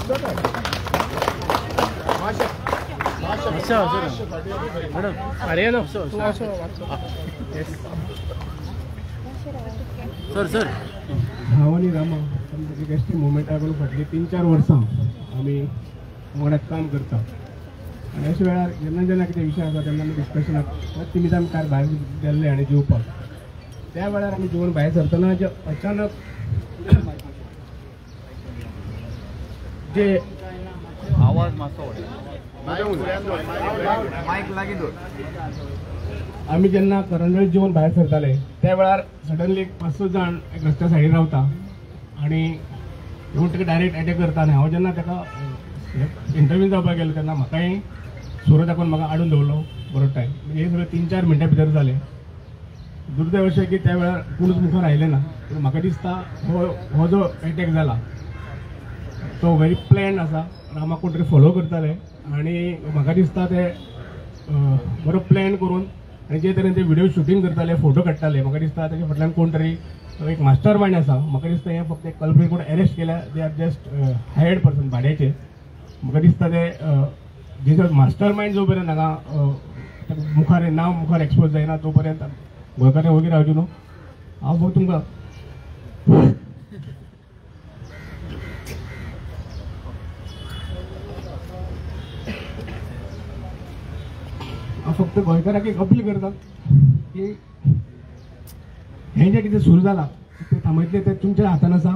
Sir sir हांव आनी रामा S T मुवमेंटा करून फाटलीं 3-4 वर्सां आमी वांगडा काम करता आनी अशा वेळार जेन्ना जेन्ना कितें विशय आसा तेन्ना आमी डिस्कशनाक तिमीत आमी कार भायर गेल्ले आनी जेवपाक त्या वेळार आमी जेवण भायर सरतना जे अचानक जे आवाज मातसो आमी जेन्ना करंजोळी जेवण भायर सरताले त्या वेळार सडनली 5-6 जाण एक रस्त्या सायडीन रावता आनी येवन ताका डायरेक्ट एटॅक करता आनी हांव जेन्ना ताका इंटरव्यू जावपाक गेलो तेन्ना म्हाकाय सुरो दाखोवन म्हाका आडून दवरलो बरो टायम. म्हणजे हे सगळें 3-4 मिनटां भितर जालें. दुर्दैव अशें की त्या वेळार कोणूच मुखार आयले ना. पूण म्हाका दिसता हो जो एटॅक जाला तो व्हेरी प्लॅन आसा. रामाक कोण तरी फॉलो करताले आनी म्हाका दिसता ते बरो प्लॅन करून आनी जे तरेन ते व्हिडियो शुटींग करताले, फोटो काडटाले, म्हाका दिसता ताच्या फाटल्यान कोण तरी एक मास्टर मायंड आसा. म्हाका दिसता हें फक्त एक कल्प्रीट कोण अरेस्ट केल्या, they are just hired person भाड्याचे. म्हाका दिसता ते जे मास्टर मायंड जो पर्यंत हांगा मुखार नांव मुखार एक्सपोज जायना तो पर्यंत गोंयकारां वगैरे रावचें न्हू. हांव फक्त तुमकां फक्त गोंयकारांक एक अपील करता की हें जें कितें सुरू जालां तें थांबयतलें तें तुमच्या हातान आसा.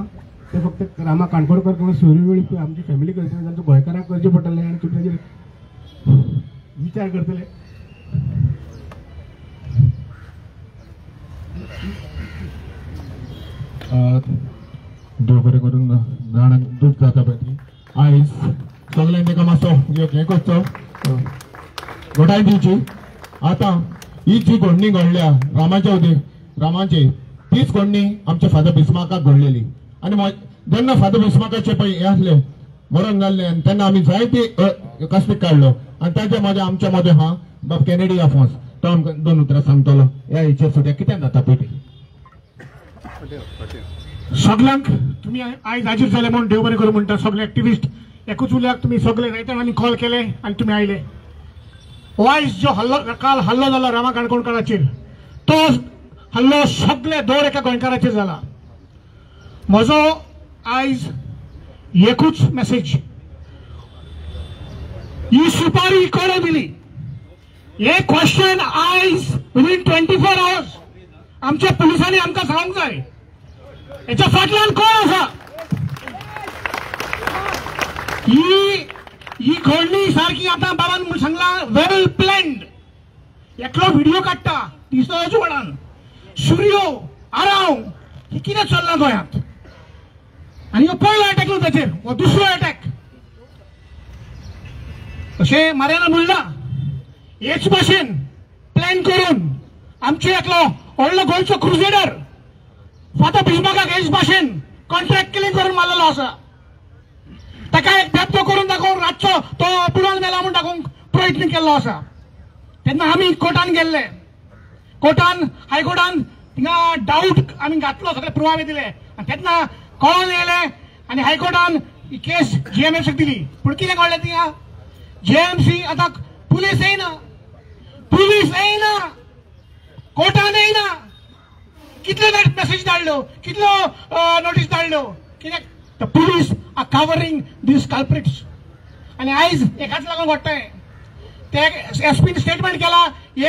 तें फक्त रामा काणकोणकर किंवा सूर्य वेळीप आमची फॅमिली करचें ना, जाल्यार गोंयकारांक करचें पडटलें आनी तुमच्याचेर विचार करतले. देव बरें करून जाणांक दूख जाता पळय ती आयज सगळ्यांनी ताका मातसो हें करचो घटाय दिवची. आतां ही जी घडणी घडल्या रामाच्या उदीक रामाची तीच घडणी आमच्या फादर बिस्माकाक घडलेली. आनी जेन्ना फादर बिस्माकाचे पळय हें आसलें मरण जाल्लें आनी तेन्ना आमी जायती कसलीक काडलो आनी ताच्या मदें आमच्या मदें हा बाब कॅनेडी आफोन्स तो आमकां 2 उतरां सांगतलो ह्या हेचेर सुद्दां कितें जाता पळय. सगल्यांक तुमी आयज हाजीर जाले म्हूण देव बरें करूं म्हणटा. सगळे एक्टिविस्ट एकूच उल्याक तुमी सगळे जायते जाणांनी कॉल केले आनी तुमी आयले. आयज जो हल्लो काल हल्लो जाला रामा काणकोणकाराचेर तो हल्लो सगळे दर एका गोंयकाराचेर जाला. म्हजो आयज एकूच मेसेज, ही सुपारी कोणें दिली हे क्वेश्चन आयज विदीन 24 आवर्स आमच्या पुलिसांनी आमकां सांगूंक जाय. हेच्या फाटल्यान कोण आसा? ही घडणी सारकी आतां बाबान म्हूण सांगलां वेल प्लॅन्ड. एकलो व्हिडियो काडटा दिसता वडान सुर्यो आराव ही कितें चल्लां गोंयांत. आनी हो पयलो एटॅक न्हू ताचेर, हो दुसरो एटॅक. अशें मार्याना म्हणलां हेच भाशेन प्लॅन करून आमचे एकलो व्हडलो गोंयचो क्रुजेडर फादर बिस्माकाक हेच भाशेन कॉन्ट्रॅक्ट किलिंग करून मारलेलो आसा. ताका एक बेबदो करून दाखोवन रातचो तो बुडोवन मेला म्हूण दाखोवंक प्रयत्न केल्लो आसा. तेन्ना आमी कोर्टान गेल्ले, कोर्टान हायकोर्टान थिंगा डावट आमी घातलो, सगळे पुरावे दिले आनी तेन्ना कळोन येयलें आनी हायकोर्टान ही केस जीएमएमसीक दिली. पूण कितें कळ्ळें थिंगा जीएमसी आतां पुलीस येयना, पुलीस येयना, कोर्टान येयना. कितले मेसेज धाडल्यो, कितल्यो नोटीस धाडल्यो, कित्याक the police are covering these culprits. आनी आयज एकाच लागून घडटा ते एसपीन स्टेटमेंट केला हे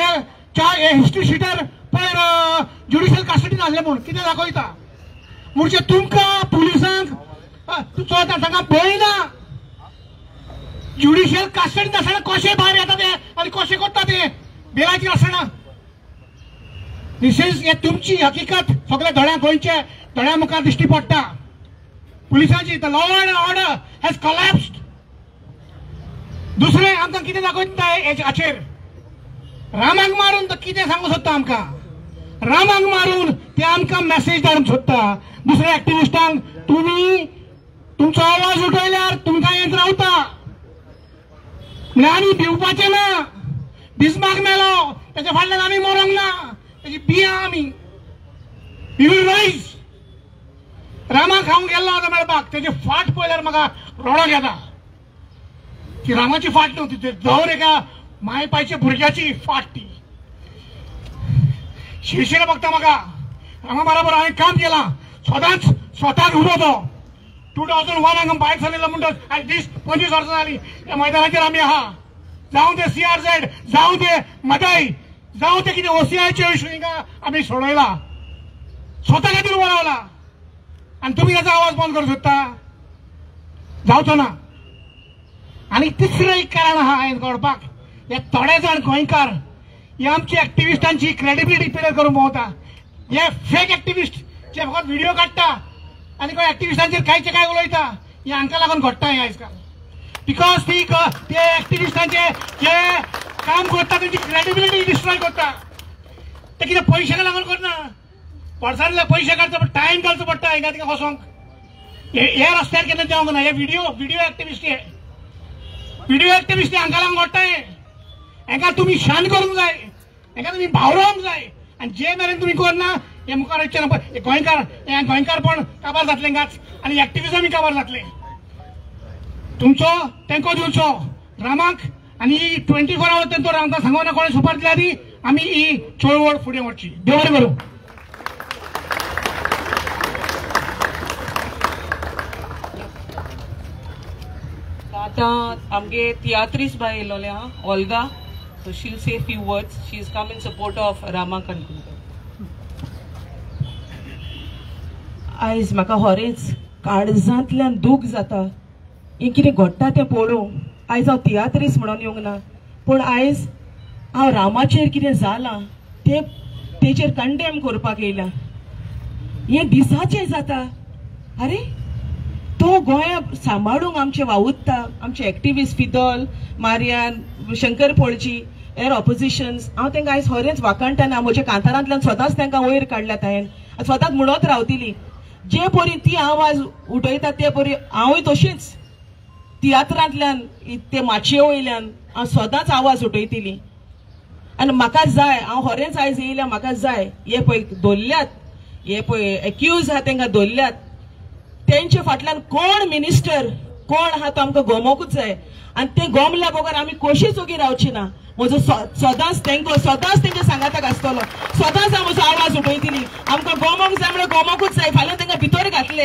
4 हिस्ट्री शिटर पयर ज्युडिशियल कस्टडीन आसले म्हूण कितें दाखयता. म्हणजे तुमकां पुलिसांक चलता तांकां भंय ना. ज्युडिशियल कस्टडीन आसतना कशें भायर येता ते आनी कशें करता ते बेलाचेर आसतना. दीस is हे तुमची हकीकत सगळ्या दोळ्या गोंयच्या दोळ्या मुखार दिश्टी पडटा. पुलिसांची the law and order has collapsed. दुसरें आमकां कितें दाखयता हाचेर रामाक मारून तो कितें सांगूंक सोदता आमकां. रामाक मारून ते आमकां मॅसेज धाडूंक सोदता दुसऱ्या एक्टिविस्टांक, तुमी तुमचो आवाज उठयल्यार तुमकां येत रावता. म्हणल्यार आमी भिवपाचें ना. बिस्माक मेलो ताच्या फाटल्यान आमी मरोंक ना, ताची बियां आमी. We will rise. रामाक हांव गेल्लो आतां मेळपाक, तेजी फाट पळयल्यार म्हाका रडोंक येता. ती रामाची फाट न्हू, ती दर एका माय पायच्या भुरग्याची फाट ती. शिरशिरा बघता म्हाका. रामा बरोबर हांवें काम केलां, सदांच स्वताक उबो तो. 2001 हांगा भायर सरलेलो म्हणटच आयज 20-25 वर्सां जालीं ह्या मैदानाचेर आमी आहा. जावं ते CRZ, जावं ते मदाई, जावं ते कितें OCIचे इशू हिंगा आमी सोडयला, स्वता खातीर उबो रावला. आनी तुमी ताचो आवाज बंद करूंक सोदता, जावचो ना. आनी तिसरें एक कारण आहा हें घडपाक, हे थोडे जाण गोंयकार हे आमची एक्टिविस्टांची क्रेडिबिलिटी पिडर करूंक भोंवता. हे फेक एक्टिविस्ट जे फकत व्हिडिओ काडटा आनी कोण एक्टिविस्टांचेर कांयचे काय उलयता, हे हांकां लागून घडटा हें आयजकाल. Because ती ते एक्टिविस्टांचे जे काम करता तेंची क्रेडिबिलिटी डिस्ट्रॉय करता. ते कितें पयशांक लागून करना, वर्सांतले पयशे काडचो पण टायम घालचो पडटा हिंगा तिका वचोंक. हे रस्त्यार केन्ना देंवंक ना. हे व्हिडिओ एक्टिविस्ट, हे व्हिडिओ एक्टिविस्ट हांकां लागून घडटा हें. हांकां तुमी शांत करूंक जाय, हांकां तुमी भावरोवंक जाय. आनी जे मेरेन तुमी करना हे मुखार वचचें ना. गोंयकार हे गोंयकारपण काबार जातलें हांगाच आनी एक्टिविजमूय काबार जातलें. तुमचो तेंको दिवचो रामाक आनी 24 आवर्स तेंचो आमकां सांगना कोणें सुपार दिल्या ती आमी ही चळवळ फुडें व्हरची. देव बरें करूं. आतां आमगे तियात्रीस बाय येयलोले आहा, Olga. So she'll say few words. She is come in support of Rama Kankonkar. आयज म्हाका खरेंच काळजांतल्यान दूख जाता हें कितें घडटा तें पळोवंक. आयज हांव तियात्रीस म्हणून येवंक ना, पूण आयज हांव रामाचेर कितें जालां तें तेचेर कंडेम करपाक येयलां. हें दिसाचें जाता. आरे तो गोंया सांबाळूंक आमचे वावुरता, आमचे एक्टिविस्ट फिदोल, मारियान, शंकर पोळजी, हेर ऑपोजिशन्स. हांव तांकां आयज खरेंच वाखाणटना म्हज्या कांतारांतल्यान स्वताच तांकां वयर काडल्यात हांवें, स्वताक म्हणत रावतली. जे परी ती आवाज उठयता ते परी हांवूय तशीच तियात्रांतल्यान ते माचये वयल्यान हांव सदांच आवाज उठयतली. आनी म्हाका जाय, हांव खरेंच आयज येयल्या, म्हाका जाय हे पळय धरल्यात, हे पळय एक्यूज आहा तांकां धरल्यात, तेंच्या फाटल्यान कोण मिनिस्टर कोण आहा तो आमकां गोमोकूच जाय. आनी ते गोमल्या बगर आमी कशीच ओगी रावची ना. म्हजो सदांच तेंको, सदांच तेंच्या सांगाताक आसतलो, सदांच हांव म्हजो आवाज उठयतली. आमकां गोमोंक जाय म्हणल्यार गोमोकूच जाय. फाल्यां तांकां भितर घातले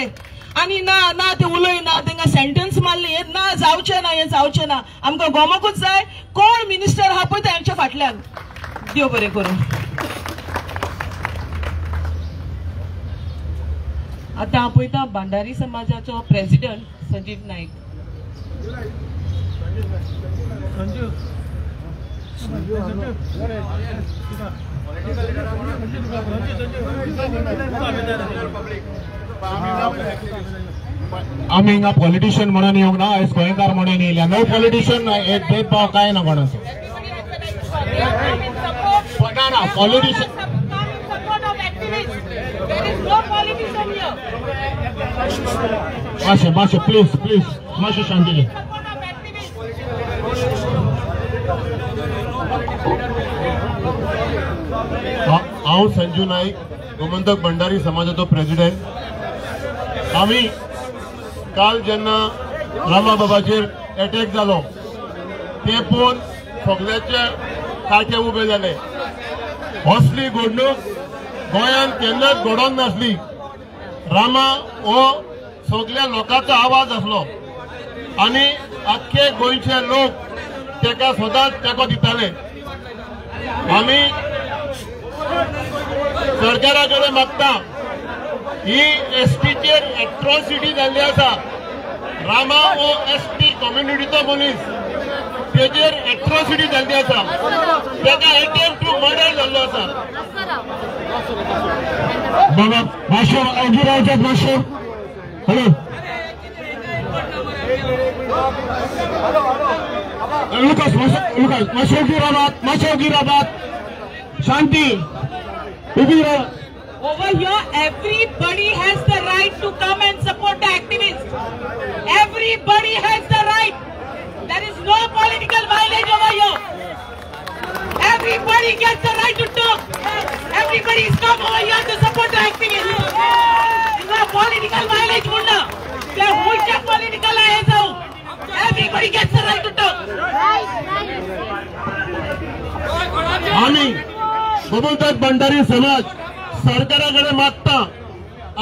आनी ना ना ते उलय ना, तांकां सेंटन्स मारले, हें ना जावचें ना, हें जावचें ना. आमकां गोमोकूच जाय. कोण मिनिस्टर आहा पळय तेंच्या फाटल्यान. देव बरें करूं. आतां हांव पळयता भांडारी समाजाचो प्रेसिडेंट संजीव नायक. आमी हिंगा पॉलिटिशियन म्हणून येवंक ना, आयज गोंयकार म्हणून येयल्या. नो पॉलिटिशियन, एक भेदभाव कांय ना कोणाचो. ना ना पॉलिटिशियन. मातशें मातशें प्लीज प्लीज मातशें शांती घे. हांव संजू नाईक, गोमंतक भंडारी समाजाचो प्रेसिडेंट. आमी काल जेन्ना रामा बाबाचेर एटॅक जालो ते पळोवन सगळ्याचे कांटे उबे जाले. असली घडणूक गोंयांत केन्नाच घडोवंक नासली. रामा हो सगळ्या लोकांचो आवाज आसलो आनी आख्खे गोंयचे लोक ताका सदांच तेंको दिताले. आमी सरकारा कडेन मागता ही एसटीचेर एट्रॉसिटी जाल्ली आसा. रामा हो एसटी कम्युनिटीचो मनीस, तेजेर एट्रॉसिटी जाल्ली आसा, ताका एटेम्प्ट टू मर्डर जाल्लो आसा. बाबा मातशें ओगी रावच्यात मातशें. हॅलो लुकास, लुकास मातशें ओगी रावात, मातशें ओगी रावात, शांती उबी राव. Over here, everybody has the right to come and support the activists. Everybody has the right. There is no political violence over here. Everybody gets the right to talk. Everybody is come over here to support the activists. Political mileage म्हणना, ते खंयच्या political हें जावं, everybody gets the right to talk. आमी गोमंतक भंडारी समाज सरकारा कडेन मागता,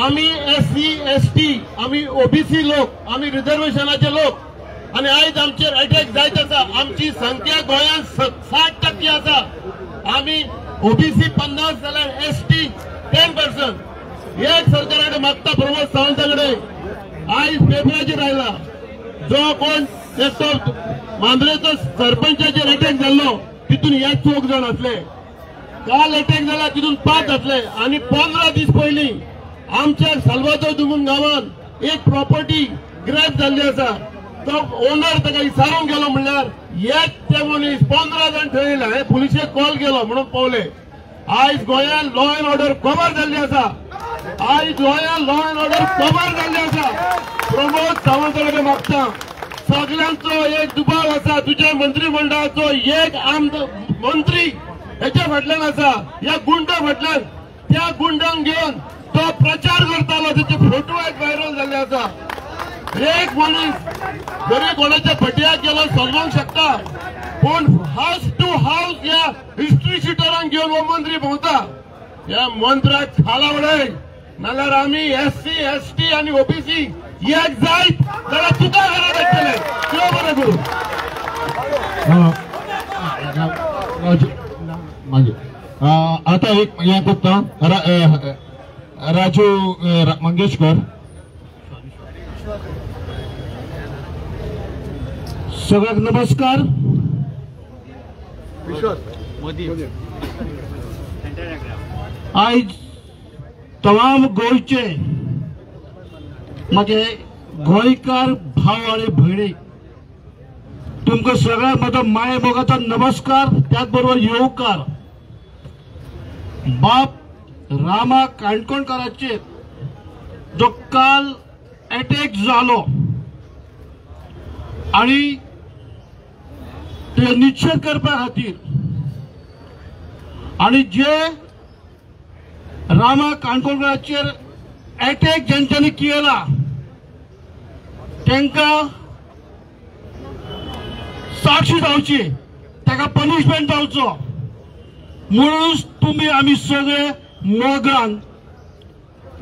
आमी एससी एसटी, आमी ओबीसी लोक, आमी रिजर्वेशनाचे लोक आनी आयज आमचेर अटॅक जायत आसा. आमची संख्या गोंयांत 60% आसा. आमी ओबीसी 50 जाल्यार एसटी 10%. एक सरकारा कडेन मागता प्रमोद सावंता कडेन, आयज पेपराचेर आयला जो कोण एकटो मांद्रेचो सरपंचाचेर अटॅक जाल्लो तितून हे 4 जाण आसले, काल अटॅक जाला तितून 5 आसले आनी 15 दीस पयलीं आमच्या साल्वादोर दुमून गांवांत एक प्रॉपर्टी ग्रॅब जाल्ली आसा. तो ओनर ताका विचारून गेलो म्हणल्यार एक ते मनीस 15 जाण थंय येयले, हे पुलिशेक कॉल केलो म्हणून पावले. आयज गोंयांत लॉ एंड ऑर्डर कबर जाल्ली आसा. आयज गोंयांत लॉ एंड ऑर्डर कबर जाल्ली आसा. प्रमोद सावंत कडेन मागता, सगळ्यांचो एक दुबाव आसा, तुज्या मंत्रीमंडळाचो एक आमदार मंत्री हेच्या फाटल्यान आसा, ह्या गुंडा फाटल्यान. त्या गुंडांक घेवन तो प्रचार करतालो, तेचे फोटो आयज व्हायरल जाल्ले आसा. एक मनीस जरी कोणाच्या फटयाक गेलो सजोवंक शकता, पूण हावस टू हावस ह्या हिस्ट्री शिटरांक घेवन हो मंत्री भोंवता. ह्या मंत्र्याक खाला उडय, नाल्यार आमी एससी एसटी आनी ओबीसी एक जायत जाल्यार तुका घरा धाडटले. देव बरें करूं. मागीर आता एक हें करता, राजू मंगेशकर. सगळ्यांक नमस्कार. आयज तमाम गोंयचे म्हजे गोंयकार भाव आनी भयणी, तुमकां सगळ्यांक म्हजो माय मोगाचो नमस्कार, त्याच बरोबर येवकार. बाप रामा काणकोणकाराचेर जो काल अटॅक जालो आनी ते निशेध करपा खातीर आनी जे रामा काणकोणकाराचेर अटॅक जेंच्यांनी केला तांकां साक्षी जावची, ताका पनिशमेंट जावचो म्हणून तुमी आमी सगळे मोगान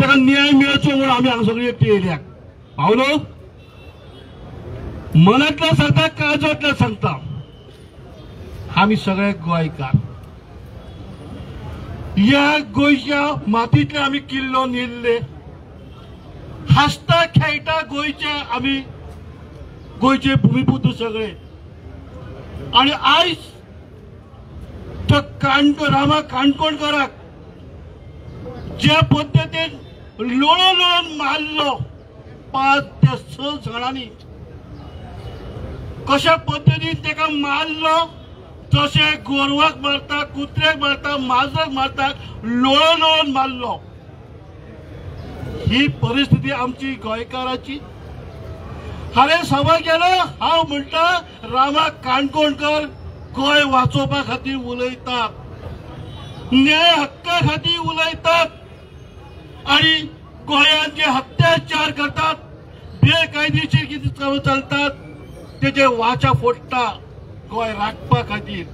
ताका न्याय मेळचो म्हणून आमी हांगा सगळे एकटे येयल्या. पावलो मनांतल्यान सांगता, काळजांतल्यान सांगता, आमी सगळे गोंयकार. ह्या गोंयच्या मातींतले आमी किल्लो नेल्ले, हांसता खेळटा गोंयचे आमी गोंयचे भुमीपुत्र सगळे. आनी आयज तो रामा काणकोणकाराक ज्या पद्दतीन लोळून लोळून मारलो 5 ते 6 जाणांनी, कशा पद्दतीन ताका मारलो, जशें गोरवाक मारता, कुत्र्याक मारता, माजराक मारता, लोळून लोळून मारलो. ही परिस्थिती आमची गोंयकाराची. हांवें सभा केलो, हांव म्हणटा रामा काणकोणकर गोंय वाचोवपा खातीर उलयतात, न्याय हक्का खातीर उलयतात आनी गोंयांत जे अत्याचार करतात, बेकायदेशीर कितें चलतात तेजे वाचा फोडटा. गोंय राखपा खातीर,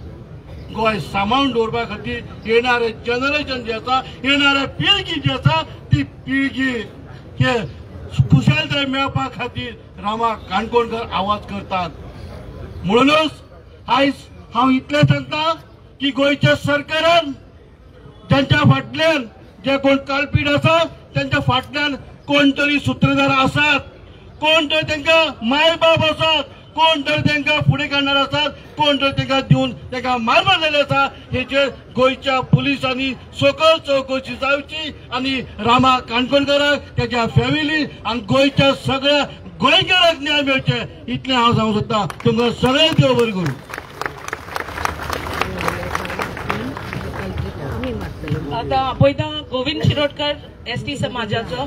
गोंय सांबाळून दवरपा खातीर येणारे जनरेशन जे आसा, येणारे पिळगी जी आसा, ती पिळगी हे खुशालताय मेळपा खातीर रामा काणकोणकर आवाज करतात. म्हणूनच आयज हांव इतलें सांगता की गोंयच्या सरकारान ज्यांच्या फाटल्यान जे कोण कालपीड आसा त्यांच्या फाटल्यान कोण तरी सुत्रधार आसात, कोण तरी तांकां मायबाप आसात, कोण तरी तांकां फुडें काडणार आसात, कोण तरी तांकां दिवन तांकां मारपाक जाल्ले आसा. हेचेर गोंयच्या पुलिसांनी सकल चवकशी जावची आनी रामा काणकोणकाराक, तेच्या फॅमिली आनी गोंयच्या सगळ्या गोंयकाराक न्याय मेळचे इतलें हांव सांगूंक सोदता. तुमकां सगळ्यांक देव बरें करूं. आतां आपयता गोविंद शिरोडकर, एसटी समाजाचो.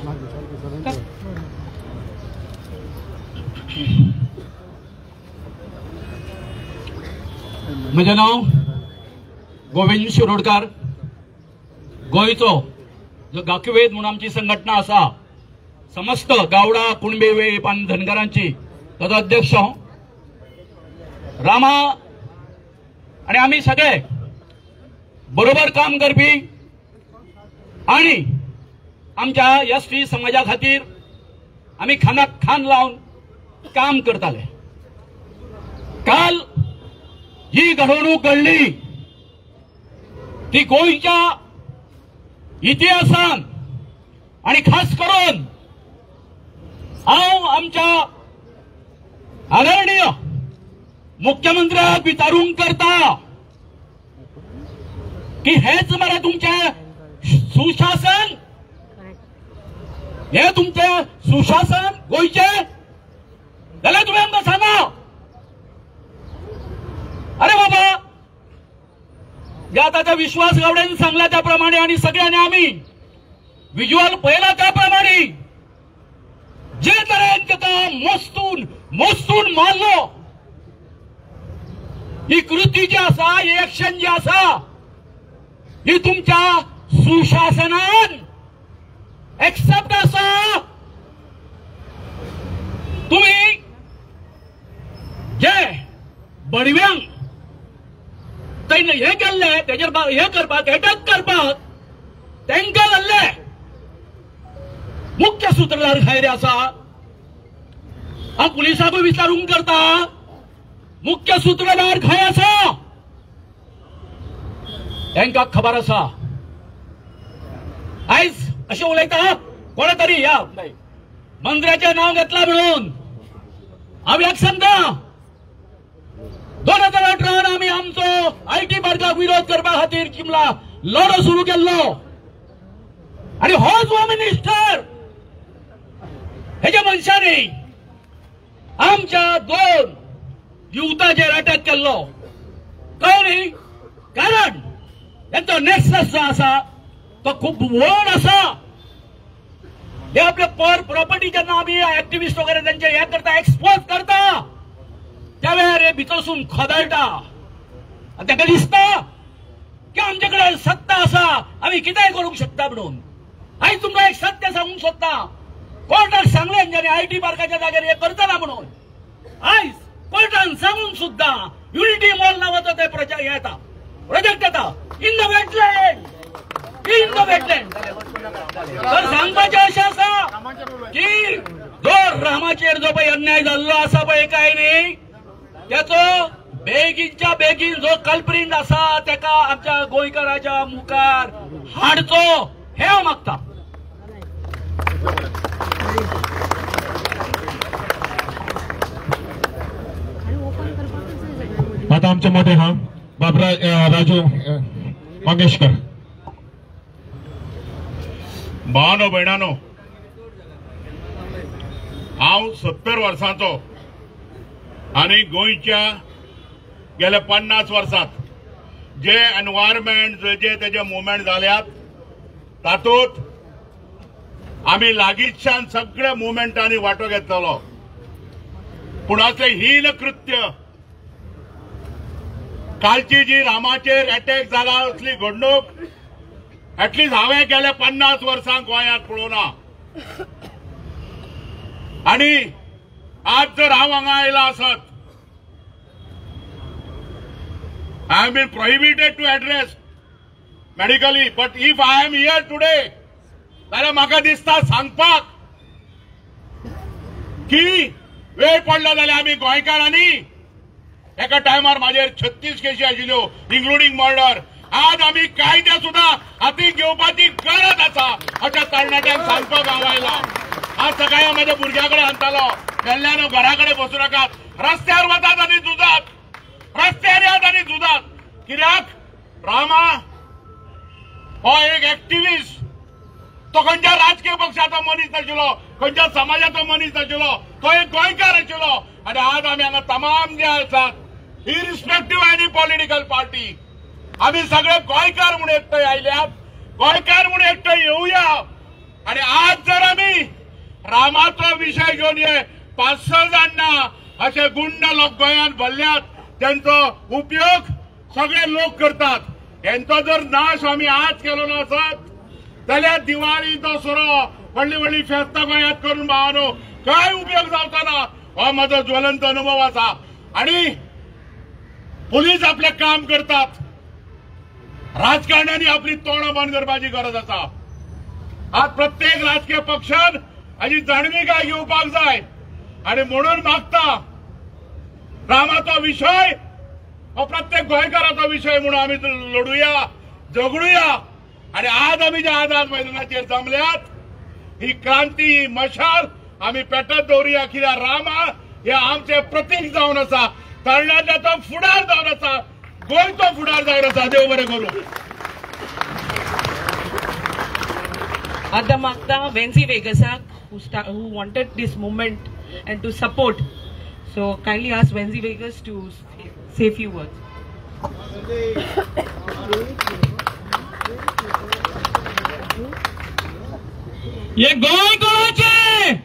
म्हजें नांव गोविंद शिरोडकार. गोंयचो जो गाकवेद म्हणून आमची संघटना आसा, समस्त गावडा कुणबे वेळीप आनी धनगरांची ताजो अध्यक्ष हांव. रामा आनी आमी सगळे बरोबर काम करपी आनी आमच्या एस टी समाजा खातीर आमी खांदाक खांद लावन काम करताले. काल जी घडवणूक घडली ती गोंयच्या इतिहासान आनी खास करून हांव आमच्या आदरणीय मुख्यमंत्र्याक विचारूंक करता की हेच मरे तुमचें सुशासन, हे तुमचें सुशासन गोंयचें जाल्यार तुमी आमकां सांगा. अरे बाबा, ज्या ताच्या विश्वास गावड्यान सांगला त्या प्रमाणे आनी सगळ्यांनी आमी विज्युअल पळयला त्या प्रमाणे जे तरेन ताका मोस्तून मोस्तून मारलो, ही कृती जी आसा, ही एक्शन जी आसा, ही तुमच्या सुशासनान एक्सेप्ट आसा. तुम्ही जे बडव्यांक तेणे हे केल्ले तेजेर हे करपाक एटॅक करपाक तांकां जाल्ले मुख्य सूत्रधार खंय रे आसा? हांव पुलिसाकूय विचारूंक करता, मुख्य सूत्रधार खंय आसा? तांकां खबर आसा. आयज अशें उलयता कोणा तरी ह्या मंत्र्याचें नांव घेतलां म्हणून हांव एक सांगता, 2018 आमी आमचो IT पार्काक विरोध करपा खातीर चिमला लढो सुरू केल्लो आनी होच हो मिनिस्टर हेच्या मनशांनी आमच्या 2 युवताचेर अटॅक केल्लो. कळ्ळें न्ही? कारण तेंचो नेक्सस जो आसा तो खूब व्हड आसा. हे आपले पर प्रॉपर्टी जेन्ना आमी एक्टिविस्ट वगैरे तेंचे हे करता, एक्सपोज करता, त्या वेळार हे भितरसून खदळटा आनी ताका दिसता की आमचे कडेन सत्ता आसा, आमी कितेंय करूंक शकता म्हणून. आयज तुमकां एक सत्य सांगूंक सोदता, कोर्टाक सांगलें तेंच्यांनी IT पार्काच्या जाग्यार हे करतना म्हणून. आयज कोर्टान सांगून सुद्दां युनिटी मॉल नांवाचो ते प्रोजेक्ट येता, प्रोजेक्ट येता in the wetland, in the wetland. तर सांगपाचें अशें आसा की जो रामाचेर जो पळय अन्याय जाल्लो आसा पळय काय न्ही, त्याचो बेगीनच्या बेगीन जो कल्प्रींट आसा तेका आमच्या गोंयकाराच्या मुखार हाडचो हे हांव मागता. आता आमचे मोठे हा बाबरा राजू मंगेशकर. भावानो भयणानो, हांव 70 वर्सांचो आनी गोंयच्या गेल्या 50 वर्सांत जे एनवायरमेंट जे तेजे मुवमेंट जाल्यात तातूंत आमी लागींच्यान सगळ्या मुवमेंटांनी वांटो घेतलो. पूण असलें हीन कृत्य कालची जी रामाचेर अटॅक जाला असली घडणूक एटलिस्ट हांवें गेल्या 50 वर्सांक गोंयांत पळोवना. आनी आज जर हांव हांगा आयला आसत, I have been prohibited to address medically, but if I am here today जाल्यार म्हाका दिसता सांगपाक की वेळ पडलो जाल्यार आमी गोंयकारांनी एका टायमार म्हाजेर 36 केशी आशिल्ल्यो इन्क्लुडींग मर्डर. आज आमी कायदे सुद्दां हातीक घेवपाची गरज आसा अशें तरणाट्यांक सांगपाक हांव आयला. आज सकाळी हांव म्हाज्या भुरग्यां कडेन सांगतालो, गेल्ल्यान घरा कडेन बसूं नाकात, रस्त्यार वतात आनी झुजात, रस्त्यार यात आनी झुजात. कित्याक रामा हो एक एक्टिविस्ट, तो खंयच्या राजकीय पक्षाचो मनीस नाशिल्लो, खंयच्या समाजाचो मनीस नाशिल्लो, तो एक गोंयकार आशिल्लो. आनी आज आमी हांगा तमाम जे आसात इरिस्पेक्टीव एनी पॉलिटिकल पार्टी आमी सगळे गोंयकार म्हूण एकठांय आयल्यात, गोंयकार म्हूण एकठांय येवया. आनी आज जर आमी रामाचो विशय घेवन हे 5-6 जाण अशे गुंड लोक गोंयांत भरल्यात, तेंचो उपयोग सगळे लोक करतात. हेंचो जर नाश आमी आज केलो ना आसत जाल्यार दिवाळी, दसरो व्हडली व्हडली फेस्तां गोंयांत करून भावानो काय उपयोग जावचो ना. हो म्हजो ज्वलंत अनुभव आसा. आणि पुलीस आपलें काम करतात, राजकारण्यांनी आपली तोंडां बंद करपाची गरज आसा. आज प्रत्येक राजकीय पक्षान हाजी जाणविकाय घेवपाक जाय. आणि म्हणून मागता रामाचो विशय हो प्रत्येक गोंयकाराचो विशय म्हणून आमी लढुया, झगडुया. आणि आज आमी जे आझाद मैदानाचेर जमल्यात ही क्रांती, ही मशाल आमी पेटत दवरुया. कित्याक रामा हे आमचे प्रतीक जावन आसा, तरणाट्याचो फुडार जावन आसा, गोंयचो फुडार जावन आसा. देव बरें करूं. आतां मागता वेन्सी वेगसाक who wanted this movement and to support. So kindly ask Venzy Vegas to say few words. ये गोंय कोणाचें?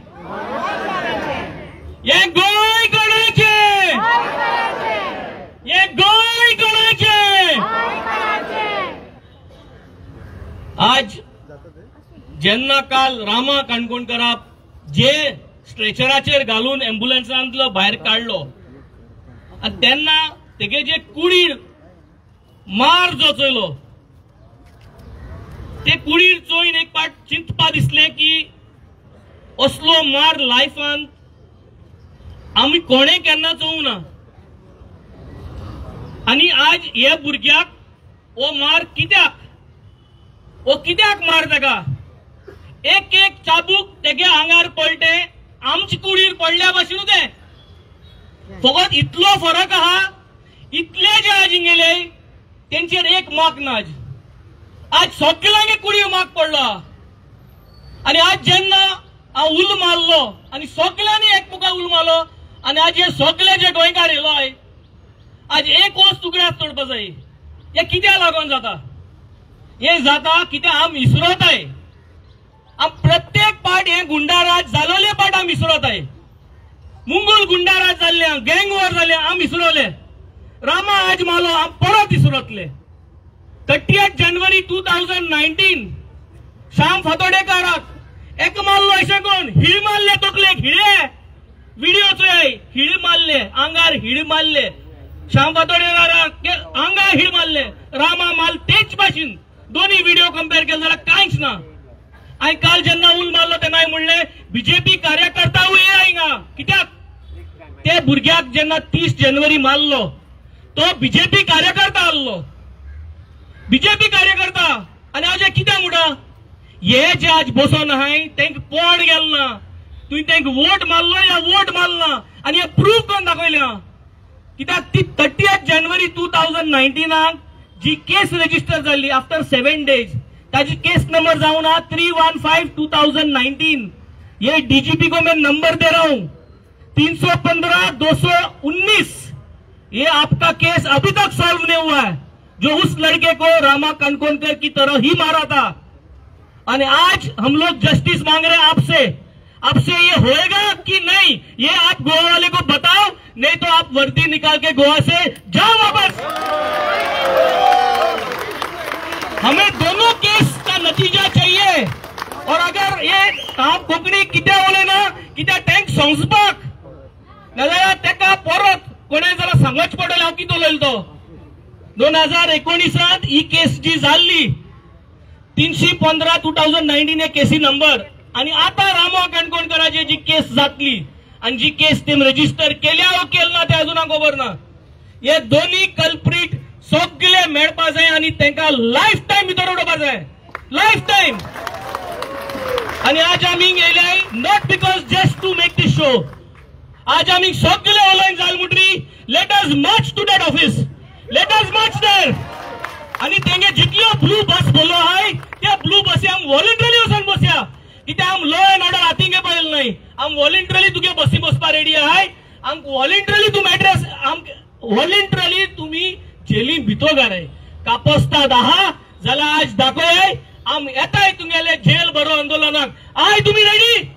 ये गोंय कोणाचें? ये गोंय कोणाचें? आज जेन्ना काल रामा काणकोणकराक जे स्ट्रेचराचेर घालून एम्ब्युलन्सांतलो भायर काडलो आनी तेन्ना तेगे जे कुडीर मार जो चोयलो ते कुडीर चोयन एक पाट चिंतपा दिसलें की असलो मार लायफान आमी कोणें केन्ना चोवंक ना. आनी आज हे भुरग्याक हो मार कित्याक, हो कित्याक मार ताका? एक एक चाबूक तेगे आंगार पडटे आमचे कुडीर पडल्या भाशेन तें. फकत इतलो फरक आहा, इतले जे आज हिंगेले तेंचेर एक माक ना. आज आज सगळ्यांगे कुडीर माग पडलो. आनी आज जेन्ना हांव उल मारलो आनी सगळ्यांनी एकमुखार उल मारलो आनी आज हे सगळे जे गोंयकार येयलो आज एक वस्त उगड्याक तोडपा जाय. हें कित्याक लागून जाता? हें जाता कित्याक आम इसरोताय. आम प्रत्येक पाट हे गुंडाराज जालोले पाट आम इसरोताय. मुंगूल गुंडाराज जाल्ले, गँग वॉर जाले, आम इसरोले. रामा आज मालो आम परत इसरोतले. 30 जानेवारी 2019 श्याम फातोडेकाराक एक मारलो अशें कोण हिळ मारले तकलेक, हिळे व्हिडिओ चोय, हिळ मारले आंगार, हिळ मारले श्याम फातोडेकाराक आंगार हिळ मारले. रामा माल तेच भाशेन दोन्ही व्हिडिओ कंपेर केले जाल्यार कांयच ना. आनी काल जेन्ना उल मारलो तेन्ना म्हणलें बीजेपी कार्यकर्ता हिंगा. कित्याक ते भुरग्याक जेन्ना 30 जानेवारी मारलो तो बीजेपी कार्यकर्ता आहलो, बीजेपी कार्यकर्ता. आनी आज कित्याक म्हणटा हे जे आज बसोन आहाय तेंक पोट गेल ना, तुवें तेंक वोट मारलो या वोट मारला आनी हे प्रूफ करून दाखयल्या. कित्याक ती 30 जानेवारी 2019 जी केस रजिस्टर जाल्ली आफ्टर 7 डेज ताजी केस नंबर जावन आहा 315/2019. ये डीजीपी को मैं नंबर दे रहा हूं 315-219. ये आपका केस अभी तक सॉल्व नहीं हुआ है जो उस लड़के को रामा काणकोणकर की तरह ही मारा था. और आज हम लोग जस्टिस मांग रहे हैं आपसे. आपसे ये होएगा कि नहीं ये आप गोवा वाले को बताओ, नहीं तो आप वर्दी निकाल के गोवा से जाओ वापस. हमें दोनों केस का नतीजा चाहिए. और अगर ये आप कोंकणी कित्या उलयना कित्या टँक संसपाक नाजाल्यार तेका परत कोणें जाल्यार सांगच पडटलें हांव कितें उलयलो तो. 2019 ही केस जी जाल्ली 315/2019 हे केसी नंबर. आनी आतां रामा काणकोणकराची जी केस जातली आनी जी केस तेम रजिस्टर केल्या वो केल ना ते अजून खबर ना. हे दोन्ही कल्प्रीट सगळे मेळपा जाय आनी तांकां लायफ टायम भितर उडोवपा जाय, लायफ टायम. आनी आज आमी येयले not because just to make this show. आज आमी सगळे ऑनलायन जाल म्हणटरी let us march to that office, let us march there. आनी तेंगे जितल्यो ब्लू बस बोलो आहाय त्या ब्लू बसी आम वॉलंटरली वचोन बसया. कित्याक आम लॉ एंड ऑर्डर हातीन घेवपा येयले न्हय. आम वॉलंटरली तुगे बसी बसपा रेडी आहाय. आम वॉलंटरली तुमी एड्रेस, आम वॉलंटरली तुमी जेलीन भितर घालाय. कापस्ताद आहा जाल्यार आज दाखोय आम येताय तुमगेले जेल भरो आंदोलनाक. I तुमी ready?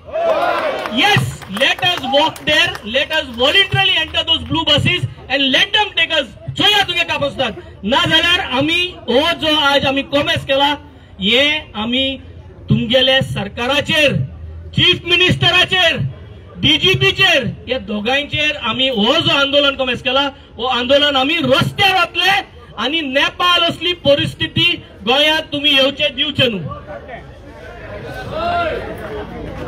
Yes, let us walk there, let us voluntarily enter those blue buses and let them take us. चोया तुगे कापस्ताद ना जाल्यार आमी हो जो आज आमी कॉमेस केला हे आमी तुमगेले सरकाराचेर, चीफ मिनिस्टराचेर, डीजीपीचेर, ह्या दोगांयचेर आमी हो जो आंदोलन कॉमेस केला हो आंदोलन आमी रस्त्यार वतले आनी नेपाळ असली परिस्थिती गोंयांत तुमी येवचे दिवचे न्हू.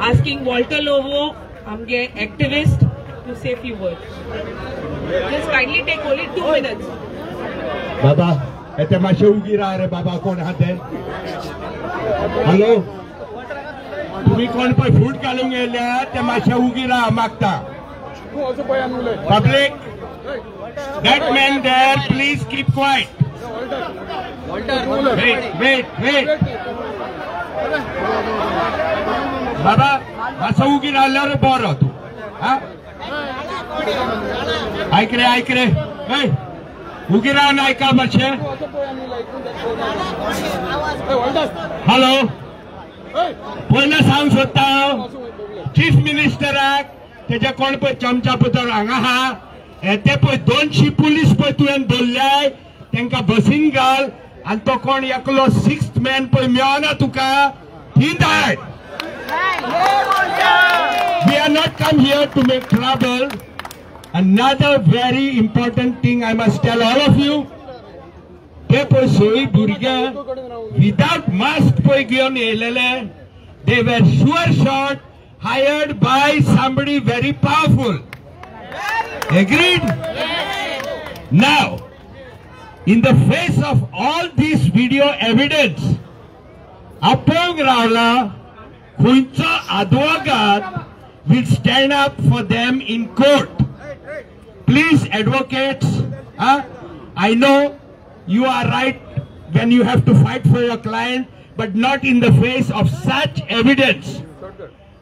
Asking Walter Lobo, आमगे activist, to say few words. Just kindly take only 2 minutes. बाबा येते मातशे उगी राहा रे बाबा, कोण आहा ते? हॅलो, तुम्ही कोण पळय फूट घालूंक येयल्या ते मातशे उगी राहा मागता. Public, that man there, please keep quiet. Wait wait wait बाबा, मातसो उगी रावल्यार बरो तूं. हा, ऐक रे ऐक रे, उगी रावन आयका मातशें. हॅलो, पयलें सांग सोदता हांव चीफ मिनिस्टराक, तेजे कोण पळय चमचा पुतर हांगा आहा, ते पळय 200 पुलीस पळय तुवें दवरल्याय, तांकां बसीन घाल आनी तो कोण एकलो सिक्स्थ मॅन पळय मेळना तुका, ही धाड. We are not come here to make trouble. Another very important thing I must tell all of you, ते पळय सोय भुरगे विदाउट मास्क पळय घेवन येयलेले, they were sure shot hired by somebody very powerful. Agreed? Now, in the face of all this video evidence, आपोवंक रावला खंयचो आदवोगाद will stand up for them in court. Please, advocates, I know you are right when you have to fight for your client, but not in the face of such evidence.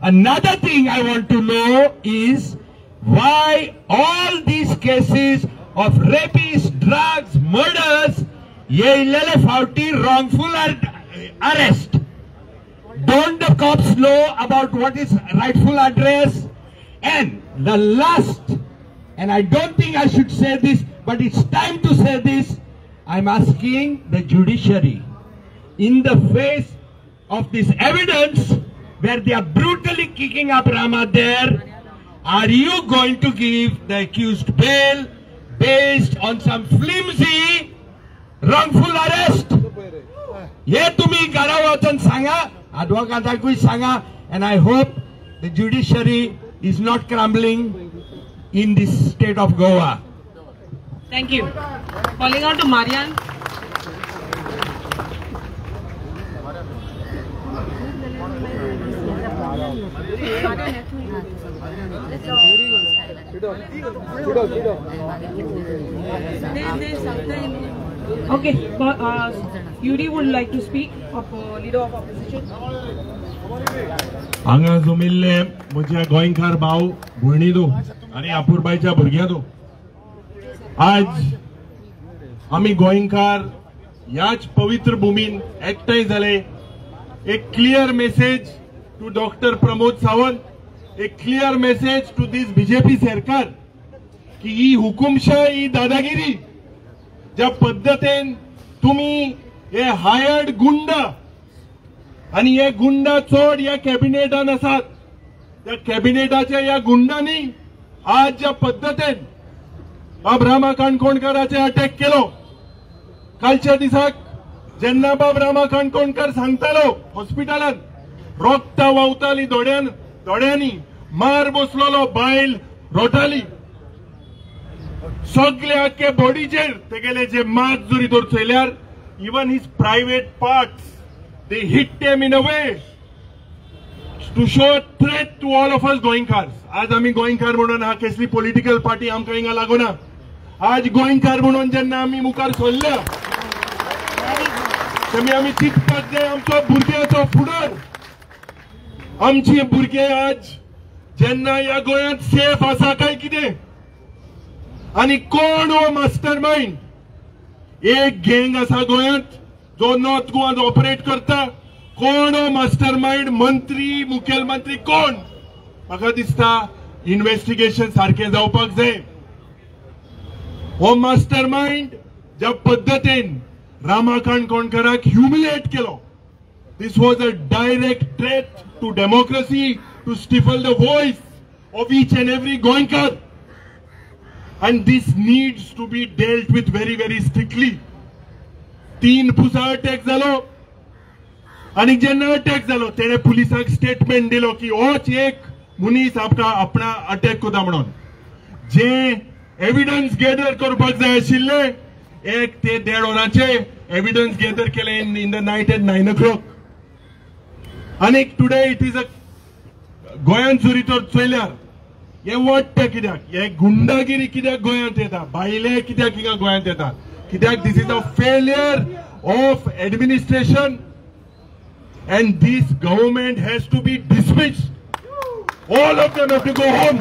Another thing I want to know is why all these cases of rapists, drugs, murders, येयलेले फावटी wrongful arrest. Don't the cops know about what is rightful address? And the last, and I don't think I should say this, but it's time to say this, I'm asking the judiciary, in the face of this evidence where they are brutally kicking up Rama there, are you going to give the accused bail based on some flimsy wrongful arrest? हे तुम्ही घरा वचून सांगा, आडवोगादाकूय सांगा, and I hope the judiciary is not crumbling in this state of Goa. Thank you. Calling out to Marian. Okay, Yuri would like to speak, of leader of opposition. हांगा जमिल्ले म्हज्या गोंयकार भाव भयणी दो आनी आपुरबायच्या भुरग्यां दो, आज आमी गोंयकार ह्याच पवित्र भूमीन एकठांय जाले. एक clear message to doctor Pramod Sawant, एक clear message to this BJP सरकार की ही हुकुमशाही, ही दादागिरी ज्या पद्दतीन तुमी हे हायर्ड गुंड आनी हे गुंड चड ह्या कॅबिनेटान आसात, त्या कॅबिनेटाच्या ह्या गुंडांनी आज ज्या पद्दतीन बाब रामा काणकोणकाराचेर अटॅक केलो, कालच्या दिसाक जेन्ना बाब रामा काणकोणकार सांगतालो हॉस्पिटलान रोगता व्हांवताली दोळ्यांनी, मार बसलेलो, बायल रोटाली, सगळे आख्खे बॉडीचेर तेगेले जे मार्क जरी तर चोयल्यार even his private parts they hit them in a way to show threat to all of us गोंयकार. आज आमी गोंयकार म्हणून हा कसली पॉलिटिकल पार्टी आमकां हिंगा लागना. आज गोंयकार म्हणून जेन्ना आमी मुखार सरल्या तेमी आमी चिंतपाक जाय आमचो भुरग्याचो फुडार. आमचे भुरगे आज जेन्ना ह्या गोंयांत सेफ आसा काय कितें, आनी कोण हो मास्टर मायंड? एक गँग आसा गोंयांत जो नॉर्थ गोवान ऑपरेट करता. कोण हो मास्टर मायंड? मंत्री, मुखेलमंत्री कोण? म्हाका दिसता इन्व्हेस्टिगेशन सारकें जावपाक जाय. हो मास्टर मायंड ज्या पद्दतीन रामा काणकोणकाराक ह्युमिलेट केलो, This was a direct threat to democracy, to stifle the voice of each and every Goenkar, and this needs to be dealt with very very strictly. 3 Pusa attack जालो आनी जेन्ना attack जालो तेणे पुलिसांक statement दिलो की होच एक मनीस आमकां आपणा अटॅक करता म्हणून. जे एविडन्स गॅदर करपाक जाय आशिल्ले 1 ते 1.5 वरांचे एविडन्स गॅदर केले in the night at 9 o'clock. आनी टुडे it is a गोंयांत जरी तर चोयल्यार हे वाडटा कित्याक, हे गुंडागिरी कित्याक गोंयांत येता, भायले कित्याक हिंगा गोंयांत येता, कित्याक this is a failure of administration and this government has to be dismissed. All of them have to go home.